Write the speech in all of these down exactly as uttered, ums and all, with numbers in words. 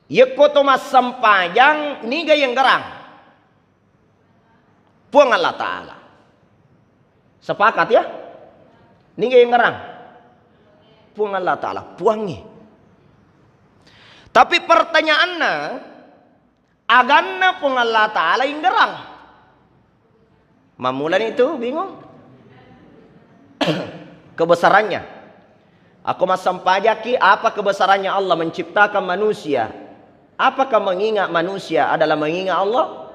Yekko to massempajang, niga yengngerang? Puang Allah Ta'ala. Sepakat ya? Niga yengngerang? Puang Allah Ta'ala, puangngi. Tapi pertanyaanna, aganna Puang Allah Ta'ala inggerang? Mammulani tu bingung. Kebesarannya. Aku massempajaki, apa kebesarannya Allah menciptakan manusia? Apakah mengingat manusia adalah mengingat Allah?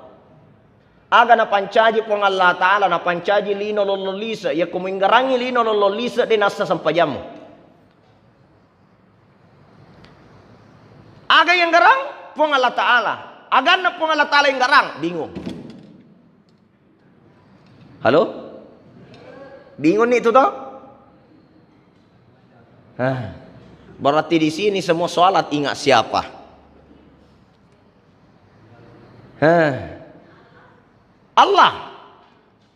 Aga napancaji Puang Allah Ta'ala, napancaji lino lollo lise, yakko muinggerangngi lino lollo lise, de nassa sempajammu. Aga yenggerang? Puang Allah Ta'ala. Aganna Puang Allah Ta'ala yenggerang? Bingung. Halo? Bingung ni itu toh? Hah. Berarti di sini semua sholat ingat siapa? Hah. Allah.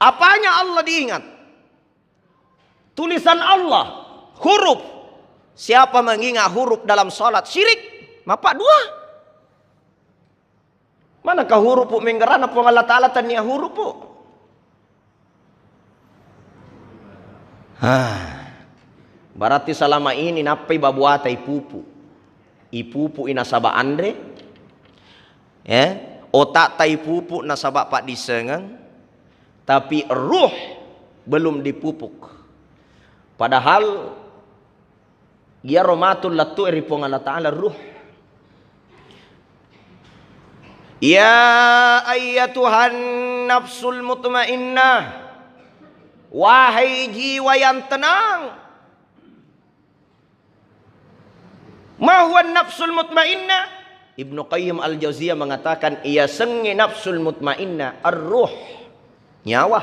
Apanya Allah diingat? Tulisan Allah, huruf. Siapa mengingat huruf dalam sholat, syirik. Mapa dua. Manakah hurupu menggeranna Puang Allah Ta'ala tania hurupu? Hah. Berarti selama ini nappai babuata ipupu. Ipupu inasaba anre. Ya, otak ta ipupu nasaba paddisengeng. Tapi ruh belum dipupuk. Padahal iyaro matu lettu ri Puang Allah Ta'ala ruh. Ya ayyatuhan nafsul mutmainnah, wahai jiwa yang tenang. Ma huwa nafsul mutmainnah? Ibnu Qayyim Al-Jauziyah mengatakan, iya sengnge nafsul mutmainnah, ar-ruh, nyawa.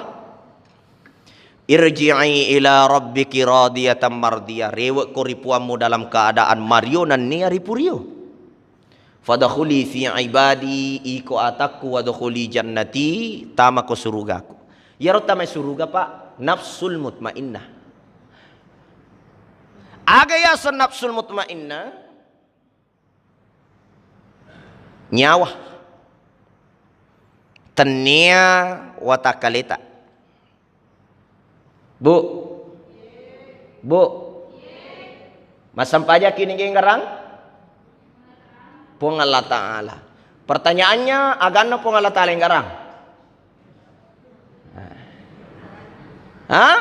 Irji'i ila rabbiki radiyatan mardiyah. Rewekko ri puammu dalam keadaan mario nennia ripurio. Fadkhuli fi ibadi, iko atakku, wadkhuli jannati, tamako surugaku. Iyaro tamai suruga, Pak, nafsul mutmainnah. Aga yaseng nafsul mutmainnah? Nyawa. Tennia watakkaleta. Bu. Bu. Massempajaki ni enggarang? Puang Allah Ta'ala. Pertanyaannya, aganna Puang Allah Ta'ala enggarang? Hah?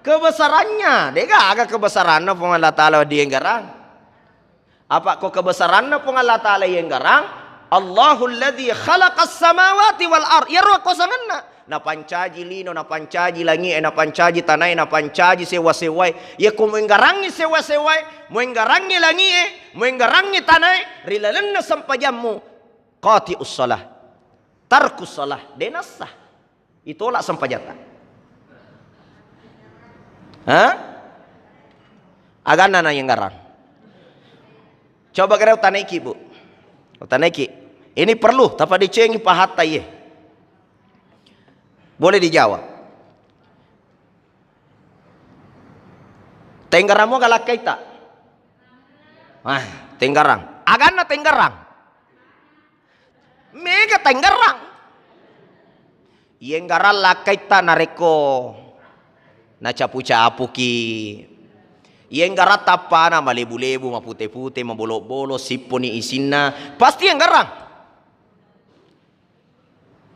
Kebesarannya. Dega aga kebesaranna Puang Allah Ta'ala dienggarang. Apa ko kebesaranna Puang Allah Ta'ala yenggarang? Allahul ladzi khalaqas samawati wal ard. Iyaro ko sangenna. Napancaji lino, napancaji langi'e, napancaji tanae, napancaji sewa-sewae. Iya ko muenggarangngi sewa-sewae, muenggarangngi langi'e, muenggarangngi tanae, ri lalenna sempajammu, qati'us shalah. Tarkus shalah. De nassa. Itolak sempajatta. Hah? Aganna na yenggarang. Coba kira utanaiki, Bu. Utanaiki. Ini perlu, tapa dicengi pahatta iye. Boleh dijawab. Tenggaramo galakkaita. Ah, tenggarang. Aganna tenggarang. Mega tenggarang. Yenggarang lakkaitta narekko nacapu-capuki. Yenggarang tappana malebu-lebu, mapute-pute, mabolo-bolo, sipponi isinna. Pasti yenggarang.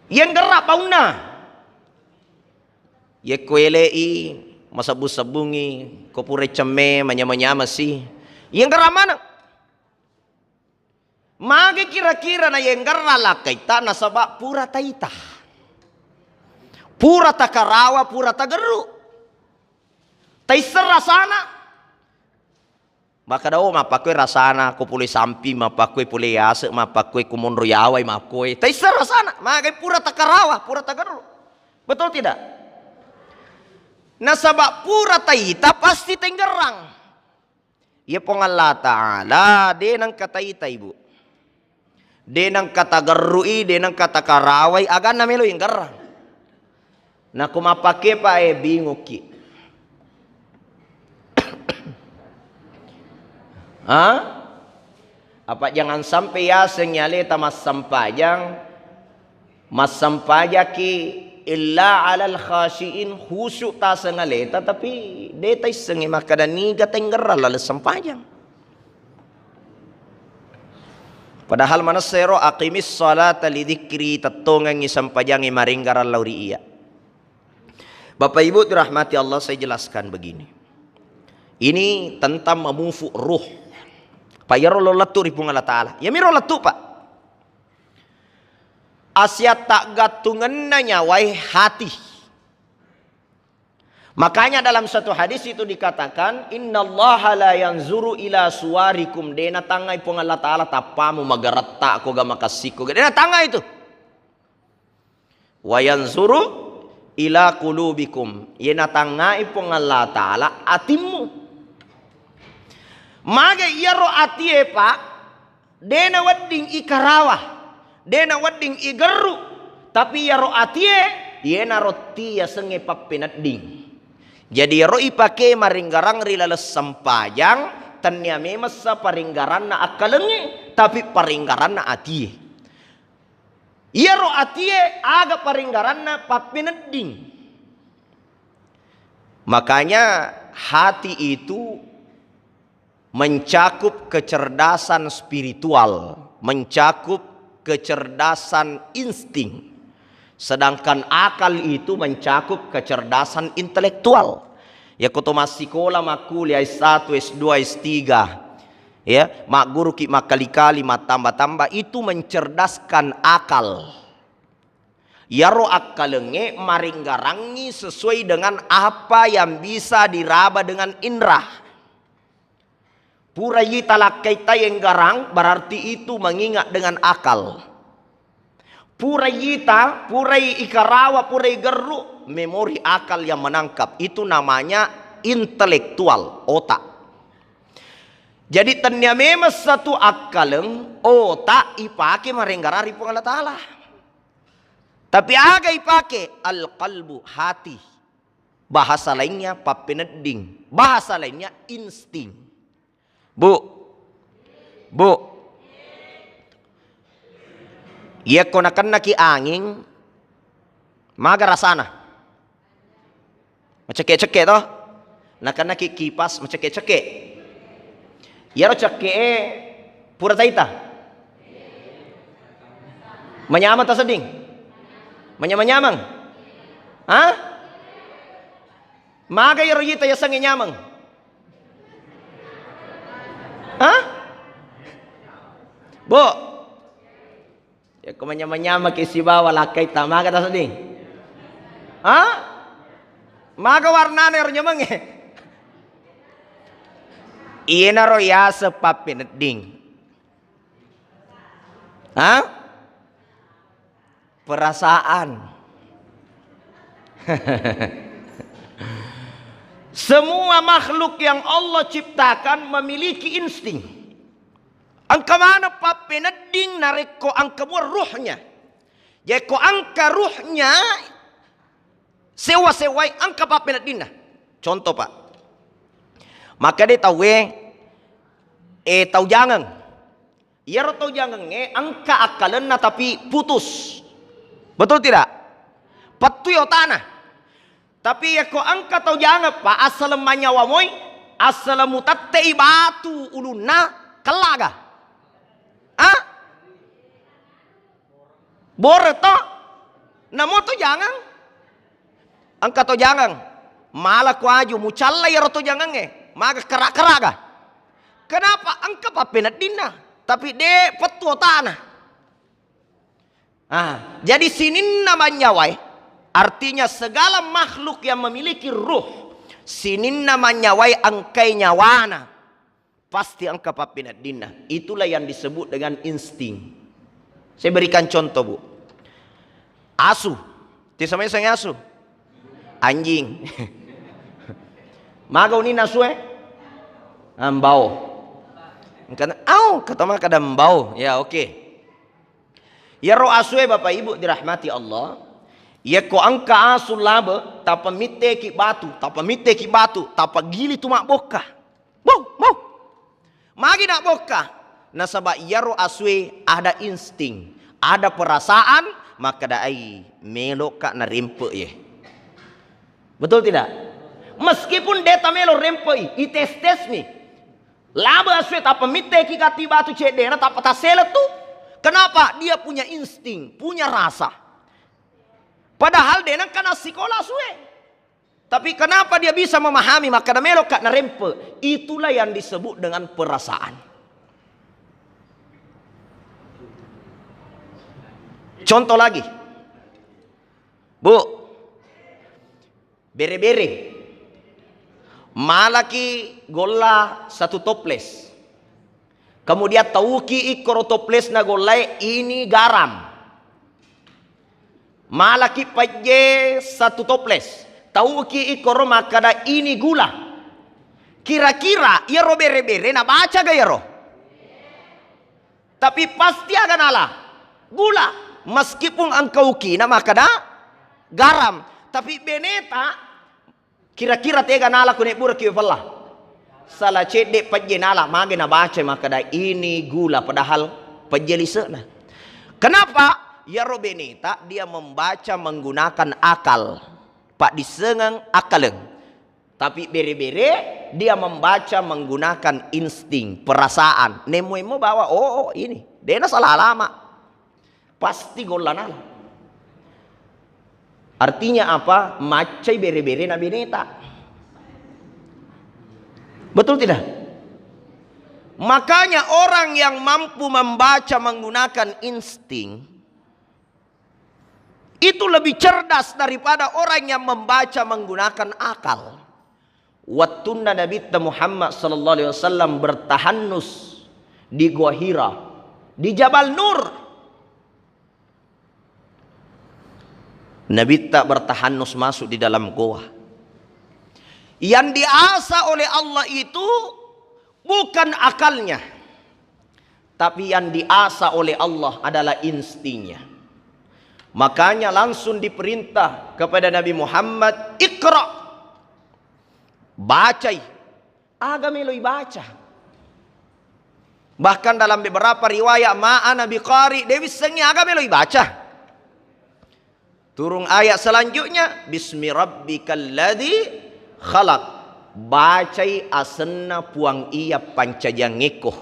Yenggarang baunna. Yekko ele'i, masebbu-sebbungi, ko pura cemme, manyama-nyamasi. Yenggarang maneng. Magi kira-kira na yenggarang lakkaitta nasaba pura taita. Pura takarawa, pura tagerru. Taisseng rasana. Makkeda, oh, mappakkue rasana, ko pole sampi, mappakkue pole ase, mappakkue ko monro yawai, makkue. Taisseng rasana, magai pura takarawa, pura tagerru. Betul tidak? Nasaba pura taita pasti tenggarang. Iya Puang Allah Ta'ala, de nengka taita, Ibu. De nengka tagerrui, de nengka takarawai, aganna melo yenggarang. Nako mappake, Pak, eh, bingukki. Ha? Apa jangan sampai yaseng aleta massempajang, massempajaki illa alal khasyiin, khusyuk taseng aleta, tapi de taissengi makkada niga tenggerang laleng sempajang. Padahal manessa ero aqimis salata li dzikri, tettongengngi sempajangnge marenggarang lao ri iya. Bapak Ibu dirahmati Allah, saya jelaskan begini. Ini tentang memupuk ruh. Pak, iyaro lo lettu ri Puang Allah Ta'ala. Yamiro lettu, Pak. Asia taggattungenna nyawae hati. Makanya dalam satu hadis itu dikatakan, "Innallaha la yanzuru ila suwarikum." De natangngai Puang Allah Ta'ala tappamu, magaretta ko ga, makassikko ga. De natangngai itu. "Wa yanzuru ila qulubikum." Ye natangngai Puang Allah Ta'ala atimmu. Maga iyaro atie, Pak? De nawedding ikarawa, de nawedding igerru, tapi iyaro atie, yenaro ti yasengnge pappenedding. Jadi iyaro ipake maringgarang ri laleng sempajang, tennia memessa paringgaranna akkalengnge, tapi paringgaranna atie. Iyaro atie aga paringgaranna pappenedding. Makanya hati itu mencakup kecerdasan spiritual, mencakup kecerdasan insting. Sedangkan akal itu mencakup kecerdasan intelektual. Ya, ko to massikola, makkuliah S satu, S dua, S tiga, ya, magguruki makkali-kali, mattamba-tamba, itu mencerdaskan akal. Iyaro akkalengnge maringgarangngi sesuai dengan apa yang bisa diraba dengan indra. Pura yita lakkaita yenggarang, berarti itu mengingat dengan akal. Pura yita, purai ikarawa, purai gerru, memori akal yang menangkap. Itu namanya intelektual, otak. Jadi tennia memang satu akkaleng, otak ipake marenggarang ri Puang Allah Ta'ala. Tapi aga ipake? Al-qalbu, hati. Bahasa lainnya pappenedding. Bahasa lainnya insting. Bu. Bu. Iyakko nakennaki anging, maga rasana? Macekke-cekke to? Nakennaki kipas, macekke-cekke. Iyaro cekke'e pura taita? Manyameng tasedding? Manyameng-nyameng? Ha? Maga iyaro yita yasengnge nyameng? Ha? Bu. Yakko manyameng-nyamengki sibawa lakkaita, maga tasedding? Ha? Maga warnana ero nyamengnge? Iyanaro yaseng pappenedding. Ha? Perasaan. Semua makhluk yang Allah ciptakan memiliki insting. Engka maneng pappenedding narekko engka mua ruhnya. Jekko engka ruhnya, sewa-sewai engka pappeneddinna. Contoh, Pak. Makkeda tauwe, eh, tau jangeng. Iyaro tau jangengnge engka akkalenna tapi putus. Betul tidak? Pettui otana. Tapi yakko engka tau jangeng, Pak, assaleng manyawa moi, assaleng mutette'i batu ulunna, kellaga? Ah? Bore to? Namo to jangeng? Engka to jangeng, mala ko aju, mucalla iyaro to jangengnge, maga kera-keraga? Kenapa? Engka pappeneddinna, tapi de pettu otana. Ah, jadi sininna manyawai, artinya segala makhluk yang memiliki ruh, sininna manyawai engkai nyawana, pasti engka pappeneddinna. Itulah yang disebut dengan insting. Saya berikan contoh, Bu. Asu. Tisa mai sengnge asu? Anjing. Maga uninna asue? Ambau. Engkana, au, katama kada mbau. Ya, oke. Iyaro asue, Bapak Ibu dirahmati Allah, iyakko engka asu labe, tapamitteki batu, tapamitteki batu, tapagili tu mabbokka. Bau, bau. Magi nabbokka? Nasaba iyaro asue ada insting, ada perasaan, makkeda, "Ai, meloka narempe ye." Betul tidak? Meskipun de tamelo rempei, ites-tesmi. Laba asue tappa mitteki kati batu ceddena, tappa tassele tu. Kenapa? Dia punya insting, punya rasa. Padahal de nengka nassikola asue. Tapi kenapa dia bisa memahami, makkeda meloka narempe? Itulah yang disebut dengan perasaan. Contoh lagi. Bu, bere-bere. Malaki golla satu toples. Kemudian tauki ikkoro toplesna gollae, ini garam. Malaki pejje satu toples. Tauki ikkoro makkeda, ini gula. Kira-kira iyaro bere-bere nabaca ga iyaro? Tapi pasti aga nala gula. Meskipun engka ukina makkeda garam. Tapi beneta kira-kira tega nala ku nebburaki pella? Sala cedde pejje nala, mage nabaca makkeda ini gula, padahal pejje lise'na. Kenapa? Iyaro beneta dia membaca menggunakan akal, paddissengeng akkaleng. Tapi bere-bere dia membaca menggunakan insting, perasaan. Nemmo-emmo bawa, oh, oh, ini. Dena salah alamat. Pasti golla nala. Artinya apa? Maccai bere-bere na beneta. Betul tidak? Makanya orang yang mampu membaca menggunakan insting itu lebih cerdas daripada orang yang membaca menggunakan akal. Wattunna Nabitta Muhammad sallallahu alaihi wasallam bertahannus di Gua Hira, di Jabal Nur. Nabitta bertahannus masuk di dalam goa. Yang diasah oleh Allah itu bukan akalnya, tapi yang diasah oleh Allah adalah instingnya. Makanya langsung diperintah kepada Nabi Muhammad, "Iqra." Bacai. Aga melo ibaca. Bahkan dalam beberapa riwayat, "Ma ana biqari," de wissengngi aga melo ibaca. Turun ayat selanjutnya, "Bismi rabbikal ladzi khalaq." Bacai asenna Puang Iya pancajiangngekko.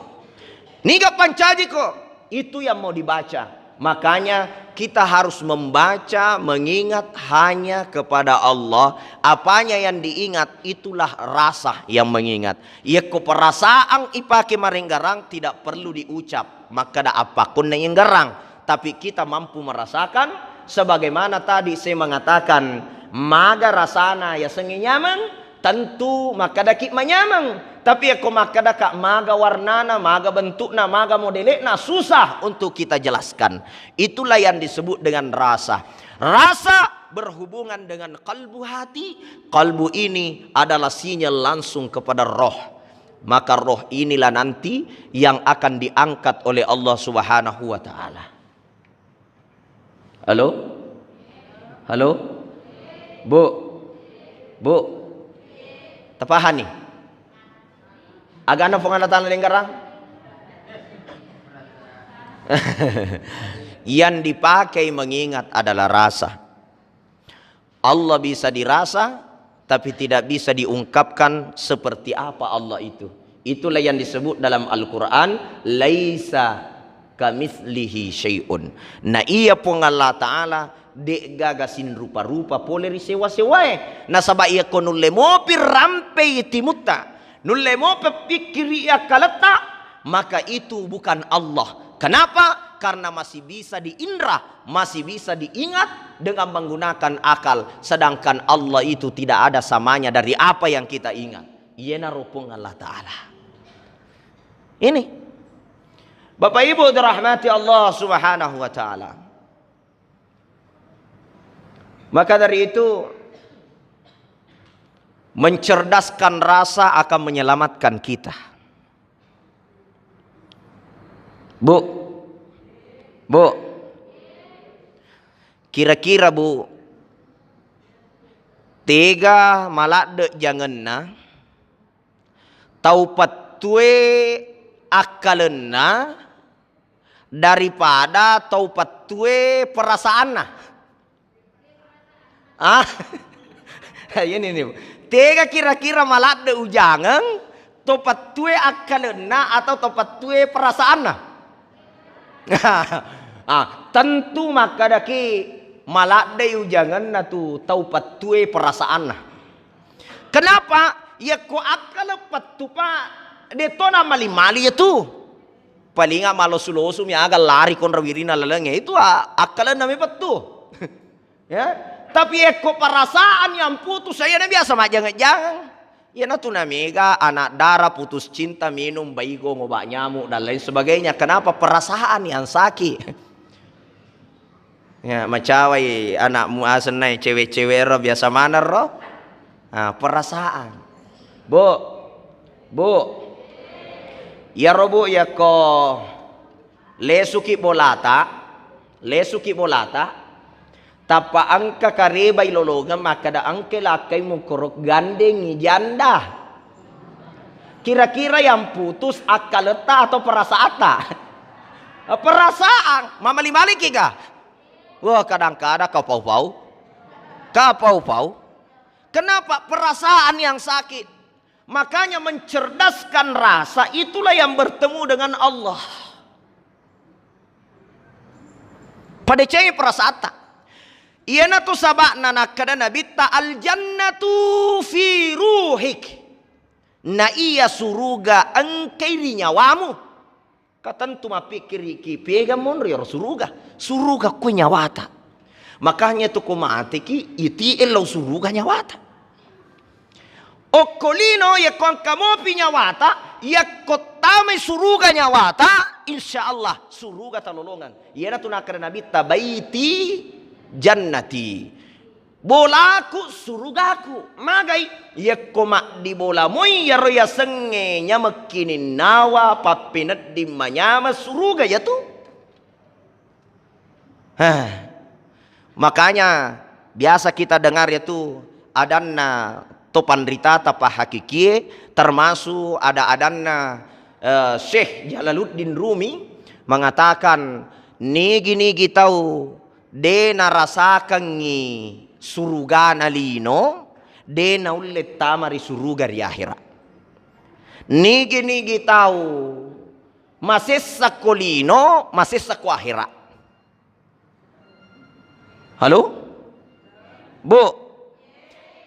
Niga pancajiko? Itu yang mau dibaca. Makanya kita harus membaca, mengingat hanya kepada Allah. Apanya yang diingat, itulah rasa yang mengingat. Yekko perasaan ipake marenggarang, tidak perlu diucap. Makkeda, "Appakkonna yenggarang." Tapi kita mampu merasakan, sebagaimana tadi saya mengatakan, maga rasana yasengnge nyameng, tentu makkedaki manyameng. Tapi yekko makkedaka maga warnana, maga bentukna, maga modele'na, susah untuk kita jelaskan. Itulah yang disebut dengan rasa. Rasa berhubungan dengan kalbu, hati. Kalbu ini adalah sinyal langsung kepada roh. Maka roh inilah nanti yang akan diangkat oleh Allah Subhanahu wa Ta'ala. Halo? Halo? Bu? Bu? Tapahani? Agana Puang Allah Ta'ala lenggarang? Yang dipakai mengingat adalah rasa. Allah bisa dirasa, tapi tidak bisa diungkapkan seperti apa Allah itu. Itulah yang disebut dalam Al-Quran, "Laisa kamitslihi syai'un." Na iya Puang Allah Ta'ala, de'gaga sinrupa-rupa pole ri sewa-sewae. Nasaba iyako nulle mopi rampei timutta, nulle mopi pikkiri akkaletta, maka itu bukan Allah. Kenapa? Karena masih bisa diindra, masih bisa diingat dengan menggunakan akal. Sedangkan Allah itu tidak ada samanya dari apa yang kita ingat. Iyanaro Puang Allah Ta'ala. Ini, Bapak Ibu dirahmati Allah Subhanahu wa Ta'ala. Maka dari itu, mencerdaskan rasa akan menyelamatkan kita. Bu, Bu, kira-kira, Bu, tega maladde jangenna tau pattue akkalenna daripada tau pettue perasaanna. Ah, iya ni, ni. Tega kira-kira maladde ujangeng to pettue akkalenna atau to pettue perasaanna? Ah, tentu makkadaki maladde ujangenna tu tau pettue perasaanna. Kenapa? Yakko akkaleng pettu, Pak, de to na mali-mali ya tu. Palinga malosu-losu mi aga lari konra wirina lalengnge. Itu a-, akkalenna mi pettu. Ya. Tapi ekko perasaan yang putus, saya na biasa majjangeng-jangeng. Iyana tu namega anak dara putus cinta minum Baygon, obat nyamuk dan lain sebagainya. Kenapa? Perasaan yang sakit. Ya, macawai anakmu asenna cewek-cewek ro biasa maneng ro. Ah, perasaan. Bu, Bu. Iyaro Bu yakko lesuki bolata, lesuki bolata, tappa engka karebai lolongeng makkeda engke lakkai mukoro gandengi janda. Kira-kira yang putus akkaletta atau perasaata? Perasaan. Mamali-maliki ga? Wah, kadang-kadang kau pau-pau. Kau pau-pau. Kenapa? Perasaan yang sakit. Makanya mencerdaskan rasa itulah yang bertemu dengan Allah. Padecengi perasaanta. Iyana tu saba'na nakkeda Nabitta, "Al-jannatu fi ruhik." Na iya suruga engkai ri nyawamu. Ka tentu mappikkiriki, pega monro iyaro suruga? Suruga ko nyawata. Makanya tu ko mateki, iti ellau suruga nyawata. Okko lino, yakko engka mopi nyawata, yakko tamai suruga nyawata, insya Allah suruga talolongeng. Iyana tu nakkeda Nabitta, "Baiti jannati." Bolaku surugaku. Magai? Yakko maddibola moi iyaro yasengnge nyamekkininnawa pappenedding manyameng suruga yatu. Hah. Makanya biasa kita dengar yatu adanna to panritata pahakikie, termasuk ada-adanna, eh, Syekh Jalaluddin Rumi mengatakan, nigi-nigi tau de narasakengngi surugana lino, de naulle tama ri suruga ri ahera. Nigi-nigi tau masessa ko lino, masessa ko ahera. Halo? Bu,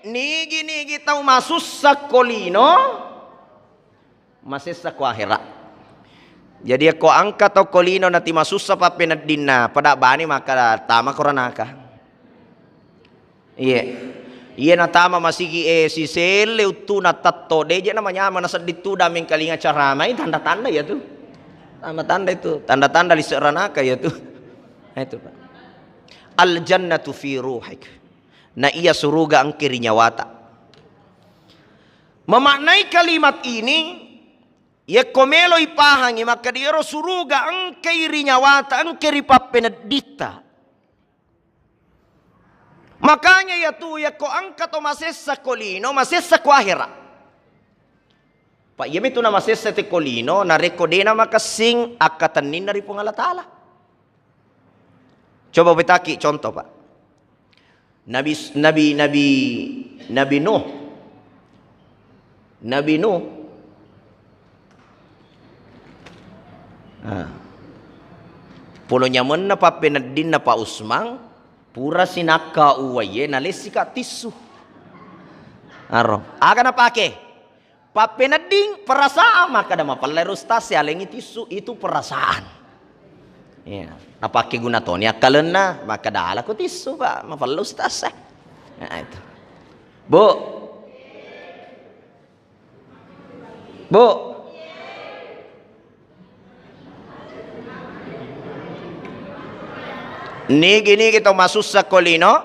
nigi-nigi tau masussa ko lino, masessa ko ahera. Jadi, ko engka tau ko lino nati masussa pappeneddinna, pada bani maka tama ko ranaka. Iye. Iye natama masigi e siselle uttuna tatto, deje na manyameng nasedding tudang mengkalinga caramai, tanda-tanda ya tu. Tanda-tanda itu, tanda-tanda lise ranaka ya tu. Nah, itu, Pak. Al jannatu fi ruhik. Na iya suruga engke ri nyawata. Memaknai kalimat ini, yakko melo ipahangi, maka diero suruga engke ri nyawata, engke ri pappenedditta. Makanya ya tu, yakko engka to masessa ko lino, masessa ko ahera. Pak, iyami tu na masessa te ko lino, narekko dena makessing akkatenninna ri Puang Allah Ta'ala. Coba betaki contoh, Pak. Nabi, Nabi, Nabi, Nabi Nuh. Nabi Nuh. Ah. Polo nyamenna pappeneddinna Pak Usmang, pura sinakka uwaie nalessika tissu. Aro. Aga napake? Pappenedding perasaan, makkeda mapella ero ustaz, sialengi tissu, itu perasaan. Iya. Napakkeguna toni akkalenna, makkeda alako tissu, Pak, mapella ustaz. Nah, itu. Bu. Bu. Nigi-nigi tau masussa ko lino,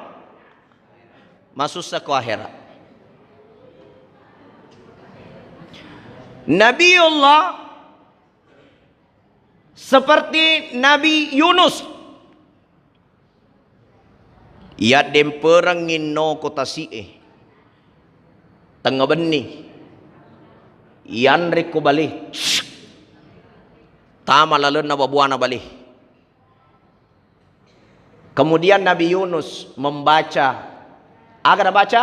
masussa ko ahera. Nabiullah seperti Nabi Yunus. Yaddemperengngi no ko tasi'e. Tengnga benni. Yanre ko bale. Tama lalenna babuana bale. Kemudian Nabi Yunus membaca, aga nabaca?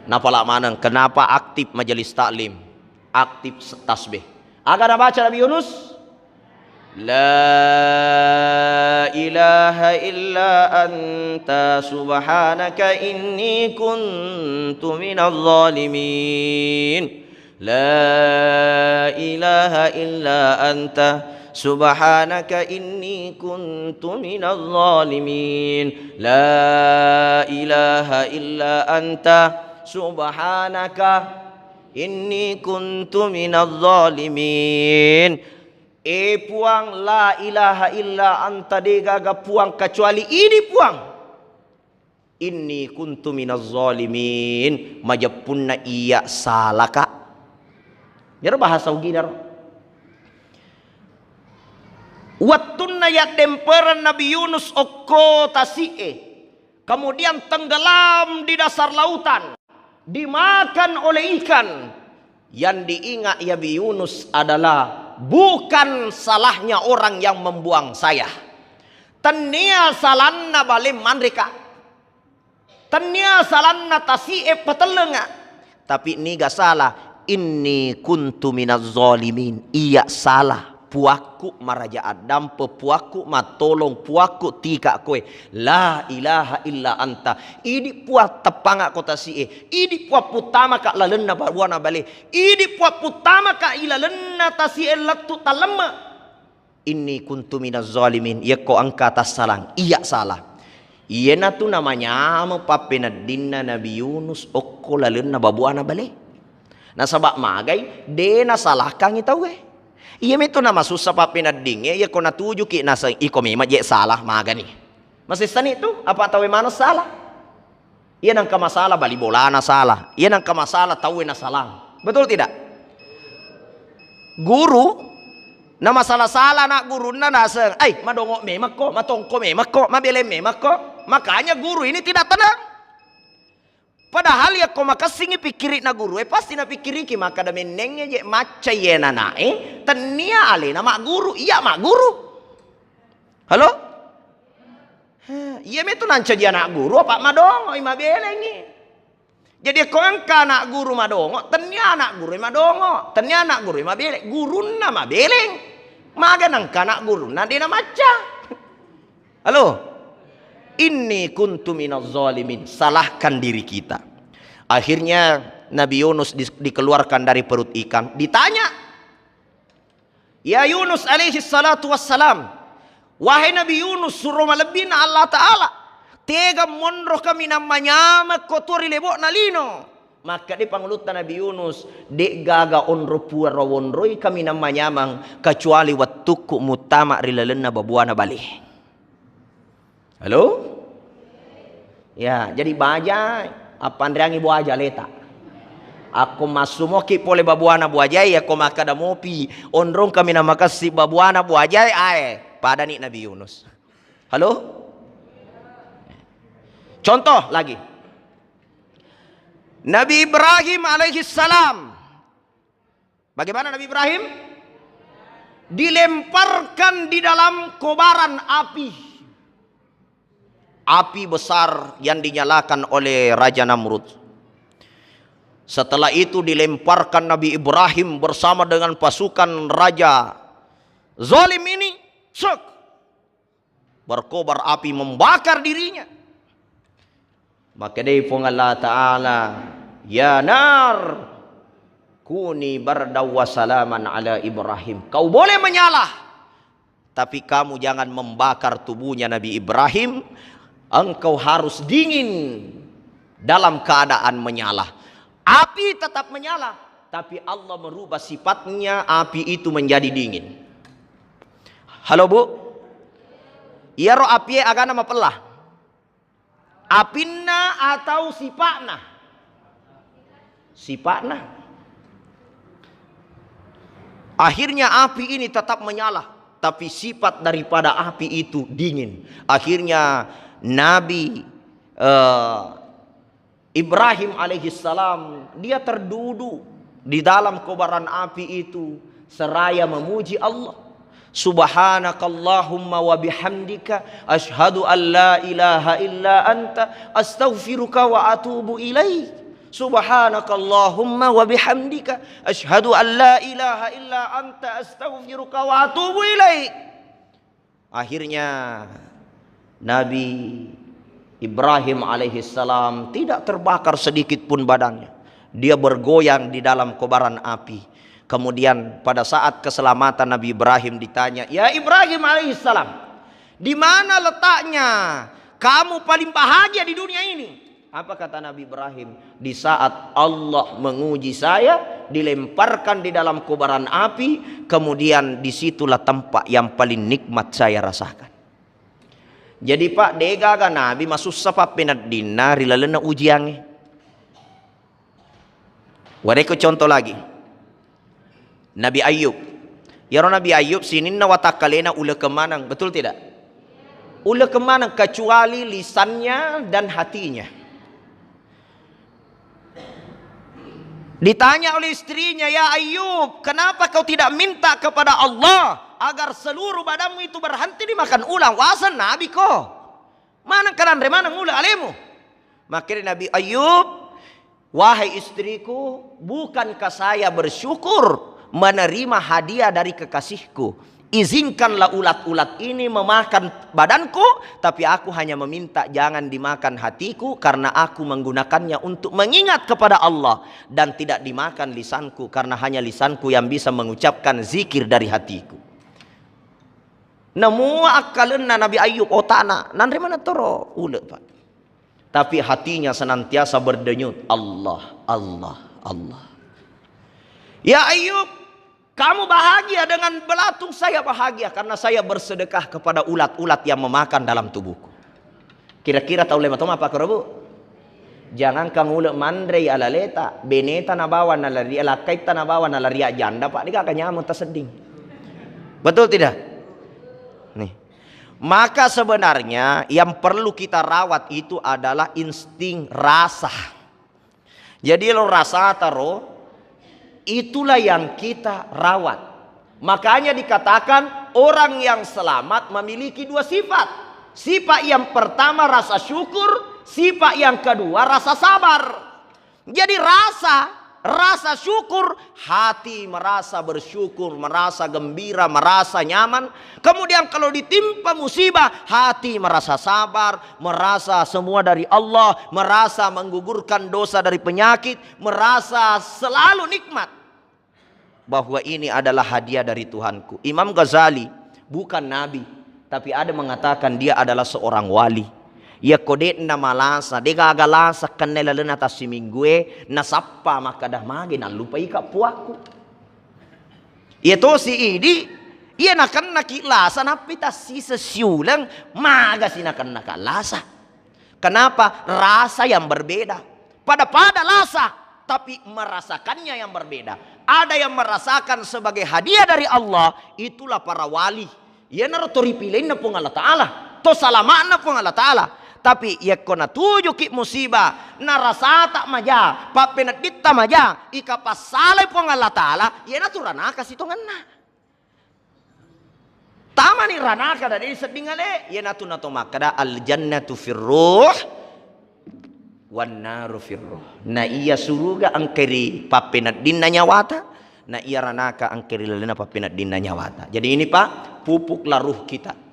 Napala maneng, kenapa aktif majelis taklim? Aktif tasbih. Aga nabaca Nabi Yunus? La ilaha illa anta subhanaka inni kuntu minadh dhalimin. La ilaha illa anta subhanaka inni kuntu minadh dhalimin. La ilaha illa anta subhanaka inni kuntu minadh dhalimin. E Puang, la ilaha illa anta, de gaga Puang kecuali idi Puang. Inni kuntu minaz zalimin, majeppunna iya salaka. Iyaro bahasa Ugina ro. Wettunna yaddempereng Nabi Yunus okko tasi'e, kemudian tenggelam di dasar lautan, dimakan oleh ikan. Yang diingat Nabi Yunus adalah bukan salahnya orang yang membuang saya. Tennia salanna bale manreka. Tennia salanna tasi'e patellenga. Tapi niga salah? Inni kuntu minaz zalimin. Iya salah. Puakku maraja addampe, puakku mattolong, puakku tika koe. La ilaha illa anta. Idi Puang teppanga ko tasi'e. Idi Puang puttamaka lalenna babuana bale. Idi Puang puttamaka ilalenna tasi'e lettu tallemme. Inni kuntu minaz zalimin, yekko engka tassalang, iya salah. Iyanatu namanyameng pappeneddinna Nabi Yunus okko lalenna babuana bale. Nasaba magai, de nasalahkangngi tauwe. Iyamitu namasussa pappeneddingnge, yekko natujuki naseng iko memang je salah magani. Masessani tu, apa tauwe maneng salah? Iya nengka masalah bali bolana salah. Iya nengka masalah tauwe nasalang. Betul tidak? Guru na masalah-salah anak gurunna naseng, "Ai, madongo memekko, matongko memekko, mabeleng memekko." Makanya guru ini tidak tenang. Padahal yakko makessingi pikkiri'na gurue, pasti napikkiriki makkada mennengnge je macca iye nanae, tennia alena magguru, iya magguru. Halo? Heh, iya metu nancaji anak guru, apa madongoi, mabelengi. Jadi, ko engka anak guru madongo, tennia anak guru madongo, tennia anak guru mabeleng, gurunna mabeleng. Maga nengka anak gurunna de namacca. Halo? Inni kuntu minaz zalimin. Salahkan diri kita. Akhirnya Nabi Yunus di-, dikeluarkan dari perut ikan. Ditanya, Ya Yunus alaihi salatu wassalam, wahai Nabi Yunus, suro malebbina Allah Ta'ala, tega monro kaminang manyameng ko tuo ri lebo'na lino. Makkeda pangulutta Nabi Yunus, de'gaga onro puaro wonroi kaminang manyameng kecuali wettukku muttama ri lalenna babuana bale. Halo? Ya, jadi baja, appanreangi buaja leta. Akko massumoki pole babuana buajae, yakko makkada mopi, onrong kaminang makessi babuana buajae, ae, padani Nabi Yunus. Halo? Contoh lagi. Nabi Ibrahim alaihi salam. Bagaimana Nabi Ibrahim? Dilemparkan di dalam kobaran api. Api besar yang dinyalakan oleh Raja Namrud. Setelah itu dilemparkan Nabi Ibrahim bersama dengan pasukan Raja zalim ini. Cek. Berkobar api membakar dirinya. Makkedai Puang Allah Ta'ala, "Ya nar, kuni bardaw wa salaman ala Ibrahim." Kau boleh menyala, tapi kamu jangan membakar tubuhnya Nabi Ibrahim. Engkau harus dingin dalam keadaan menyala. Api tetap menyala, tapi Allah merubah sifatnya, api itu menjadi dingin. Halo, Bu? Iyaro apie agana mapella? Apinna atau sipa'na? Sipa'na. Akhirnya api ini tetap menyala, tapi sifat daripada api itu dingin. Akhirnya Nabi, eh, Ibrahim alaihissalam, dia terduduk di dalam kobaran api itu, Seraya memuji Allah. Subhanakallahumma wa bihamdika, asyhadu an la ilaha illa anta, astaghfiruka wa atubu ilaik. Subhanakallahumma wa bihamdika, asyhadu an la ilaha illa anta, astaghfiruka wa atubu ilaik. Akhirnya Nabi Ibrahim alaihissalam tidak terbakar sedikit pun badannya. Dia bergoyang di dalam kobaran api. Kemudian pada saat keselamatan Nabi Ibrahim ditanya, "Ya Ibrahim alaihissalam, di mana letaknya kamu paling bahagia di dunia ini?" Apa kata Nabi Ibrahim? "Di saat Allah menguji saya, dilemparkan di dalam kobaran api, kemudian disitulah tempat yang paling nikmat saya rasakan." Jadi, Pak, degaga Nabi masussa pappeneddinna ri lalenna ujiangnge. Warekko contoh lagi. Nabi Ayub. Iyaro Nabi Ayub sininna watakkalena ulekeng maneng, betul tidak? Ulekeng maneng, kecuali lisannya dan hatinya. Ditanya oleh istrinya, "Ya Ayub, kenapa kau tidak minta kepada Allah agar seluruh badanmu itu berhenti dimakan ulang?" Waseng Nabi ko. Maneng kananre maneng ula alemu. Makkeda Nabi Ayub, "Wahai istriku, bukankah saya bersyukur menerima hadiah dari kekasihku? Izinkanlah ulat-ulat ini memakan badanku, tapi aku hanya meminta jangan dimakan hatiku karena aku menggunakannya untuk mengingat kepada Allah, dan tidak dimakan lisanku karena hanya lisanku yang bisa mengucapkan zikir dari hatiku." Namua akkalenna Nabi Ayub, otana nanre maneng toro ule, Pak. Tapi hatinya senantiasa berdenyut, "Allah, Allah, Allah." Ya Ayub, kamu bahagia dengan belatung, saya bahagia karena saya bersedekah kepada ulat-ulat yang memakan dalam tubuhku. Kira-kira tau lima toma apa koro, Bu? Jangankan ule manrei alaleta, beneta nabawa nalaria, lakkaitta nabawa nalaria janda, Pak, degaga nyameng tasedding. Betul tidak? Nih. Maka sebenarnya yang perlu kita rawat itu adalah insting, rasa. Jadi lo rasa taro, itulah yang kita rawat. Makanya dikatakan orang yang selamat memiliki dua sifat. Sifat yang pertama rasa syukur, sifat yang kedua rasa sabar. Jadi rasa, rasa syukur, hati merasa bersyukur, merasa gembira, merasa nyaman. Kemudian kalau ditimpa musibah, hati merasa sabar, merasa semua dari Allah, merasa menggugurkan dosa dari penyakit, merasa selalu nikmat. Bahwa ini adalah hadiah dari Tuhanku. Imam Ghazali bukan nabi, tapi ada mengatakan dia adalah seorang wali. Yakko de'na malasa, degaga lasa kenna lalenna tassiminggue, nasappa makkada, "Magi nallupai ka puakku." Iya tosi idi, iya nakennaki lasa, nappi tassiseng siuleng, magasi nakennaka lasa. Kenapa? Rasa yang berbeda. Pada-pada lasa, tapi merasakannya yang berbeda. Ada yang merasakan sebagai hadiah dari Allah, itulah para wali. Iyanaro to ripilenna Puang Allah Ta'ala, to salama'na Puang Allah Ta'ala. Tapi yakko natujuki musibah, narasata maja, pappenedditta maja, ika passalai Puang Allah Ta'ala, iyanatu ranaka sitongenna. Tamani ranaka dadi sedding ale, iyanatu nato makkada, "Al jannatu fir ruh, wan naru fir ruh." Na iya suruga engka ri pappeneddinna nyawata, na iya ranaka engka ri lalenna pappeneddinna nyawata. Jadi ini, Pak, pupuklah ruh kita.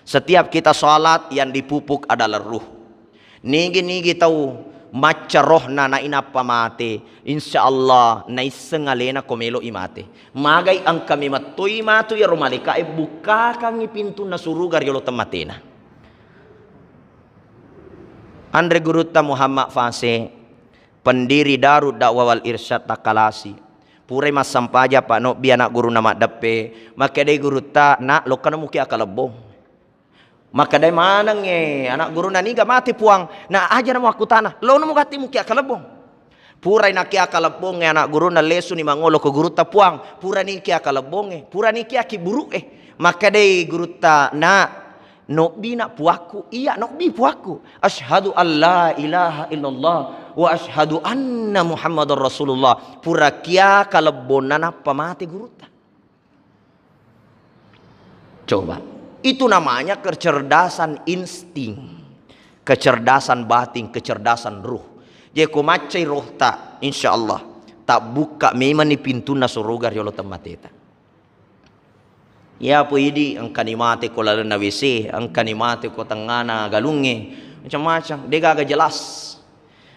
Setiap kita sholat, yang dipupuk adalah ruh. Nigi-nigi tau macca rohna nainappa mate, insya Allah naisseng alena ko melo'i mate. Magai engka memettoi matu iyaro malaika'e bukkakangngi pintunna suruga riolo temmatena. Anre gurutta Muhammad Fase, pendiri Darud Dakwah wal Irsyad Takkalasi. Purai massampaja Pak Nobbi anak guruna maddeppe, makkedai gurutta, "Nak, lokkana muki akkalebbong." Makkedai manengnge anak guruna, "Niga mate Puang?" "Na ajana muakkutana, lono mugatti muki akkalebbong." Purai nakia kalebbongnge anak gurunna, lesuni mangolo ko gurutta, "Puang, purani kia kalebbongnge, purani kia kiburu'e." Makkedai gurutta, "Na, nobbi na puakku?" "Iya, nobbi puakku. Asyhadu an la ilaha illallah wa asyhadu anna Muhammadar Rasulullah." Pura kia kalebbonna nappa mate gurutta. Coba. Itu namanya kecerdasan insting, kecerdasan batin, kecerdasan ruh. Jadi ko maccai rohta, insya Allah tabbukka memang ni pintunna suruga riolo temmateta. Iya po idi engkani mate ko lalenna W C, engkani mate ko tengngana galungnge, macam-macam, de gaga jelas.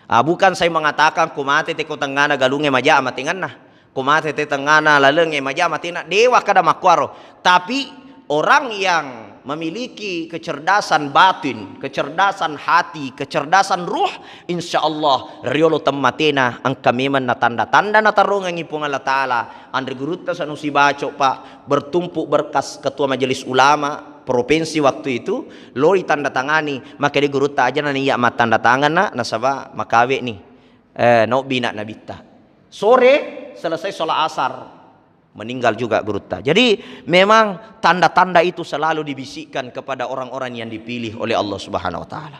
Ah, bukan saya mengatakan ko mate te ko tengngana galungnge maja matengenna, ko mate te tengngana lalengnge maja matena, dewa kada makkuaro. Tapi orang yang memiliki kecerdasan batin, kecerdasan hati, kecerdasan ruh, insya Allah riolo temmatena engka memang na tanda-tanda natarongengi Puang Allah Ta'ala. Anre gurutta Sanusi Baco, Pak, bertumpuk berkas ketua majelis ulama provinsi waktu itu, loi tanda tangani, maka di gurutta aja na iya mattanda tangan, nak, nasaba makawe ni, eh, nobbi nak nabitta. Sore selesai sholat asar, meninggal juga gurutta. Jadi memang tanda-tanda itu selalu dibisikkan kepada orang-orang yang dipilih oleh Allah Subhanahu wa Ta'ala.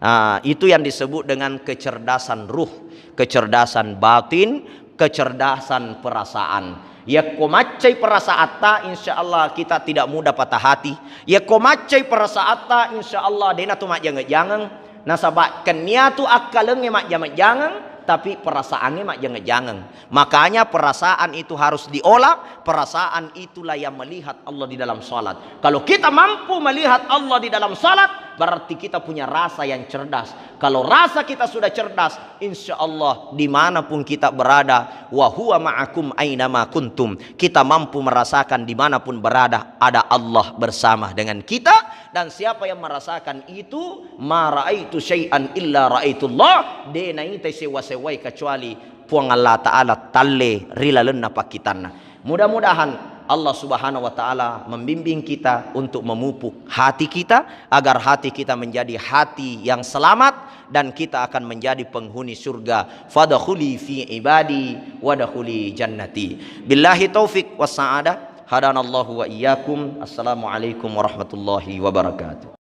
Ah, itu yang disebut dengan kecerdasan ruh, kecerdasan batin, kecerdasan perasaan. Yakko maccai perasaatta, insya Allah kita tidak mudah patah hati. Yakko maccai perasaatta, insya Allah dena tu majjangeng-jangeng. Nasaba kennia tu akkalengnge majjangeng-jangeng, tapi perasaangnge majjangeng-jangeng. Makanya perasaan itu harus diolah, perasaan itulah yang melihat Allah di dalam salat. Kalau kita mampu melihat Allah di dalam salat, berarti kita punya rasa yang cerdas. Kalau rasa kita sudah cerdas, insya Allah dimanapun kita berada, wa huwa ma'akum ainama kuntum. Kita mampu merasakan dimanapun berada, ada Allah bersama dengan kita. Dan siapa yang merasakan itu, ma raaitu syai'an illa raaitullah, de naitai sewa-sewai kecuali Puang Allah Ta'ala talle ri lalenna pakkitanna. Mudah-mudahan Allah Subhanahu wa Ta'ala membimbing kita untuk memupuk hati kita, agar hati kita menjadi hati yang selamat dan kita akan menjadi penghuni surga. Fadkhuli fi ibadi wadkhuli jannati. Billahi taufik was sa'adah. Hadanallahu wa iyyakum. Assalamualaikum warahmatullahi wabarakatuh.